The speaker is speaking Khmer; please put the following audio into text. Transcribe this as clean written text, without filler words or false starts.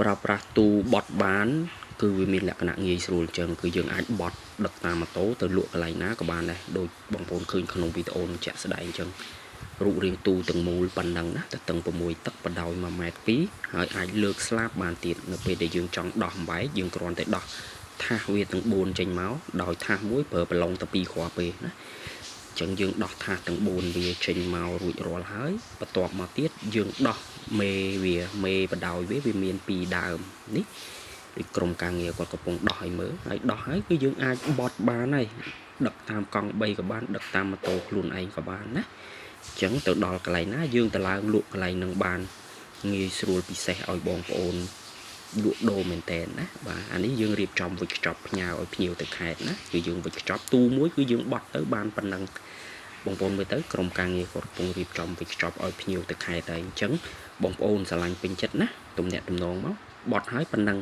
ប្រើប្រាស់ទូបត់បាន គឺវាមានលក្ខណៈងាយស្រួលអញ្ចឹង គឺយើងអាចបត់ដឹកតាមម៉ូតូទៅលក់កន្លែងណាក៏បានដែរ ដូចបងប្អូនឃើញក្នុងវីដេអូនឹងជាក់ស្ដែងអញ្ចឹង។ រូបរាងទូទាំងមូលប៉ុណ្ណឹងណា ទៅតឹង6ទឹក បដោយ1ម៉ែត្រ2 ហើយអាចលើកស្លាបបានទៀត។ នៅពេលដែលយើងចង់ដោះអំបែក យើងគ្រាន់តែដោះថាសវាទាំង4ចេញមក ដោយថាសមួយប្រើប្រឡងទៅ2គ្រាប់ទេណា។ អញ្ចឹងយើងដោះថាសទាំង4វាចេញមករួចរាល់ហើយ បន្ទាប់មកទៀតយើងដោះមេវា មេបដោយវា វាមាន2ដើមនេះ ដូចក្រុមការងារគាត់កំពុងដោះឲ្យមើលហើយ។ ដោះហើយគឺយើងអាចបត់បានហើយ ដឹកតាមកង់3ក៏បាន ដឹកតាមម៉ូតូខ្លួនឯងក៏បានណា។ អញ្ចឹងទៅដល់កន្លែងណា យើងទៅឡើងលក់កន្លែងនឹងបានងាយស្រួល ពិសេសឲ្យបងប្អូនលក់ដូរមែនតែនណា។ បាទ អានេះយើងរៀបចំវិចខ្ចប់ផ្ញើឲ្យភ្ញៀវទៅខេត្តណា គឺយើងវិចខ្ចប់ទូមួយ គឺយើងបត់ទៅបានប៉ុណ្ណឹង។ បងប្អូនមើលទៅ ក្រុមការងារគាត់កំពុងរៀបចំវិចខ្ចប់ឲ្យភ្ញៀវទៅខេត្តហើយ។ អញ្ចឹងបងប្អូនស្រឡាញ់ពេញចិត្តណា ទំនាក់ទំនងមក បត់ហើយប៉ុណ្ណឹង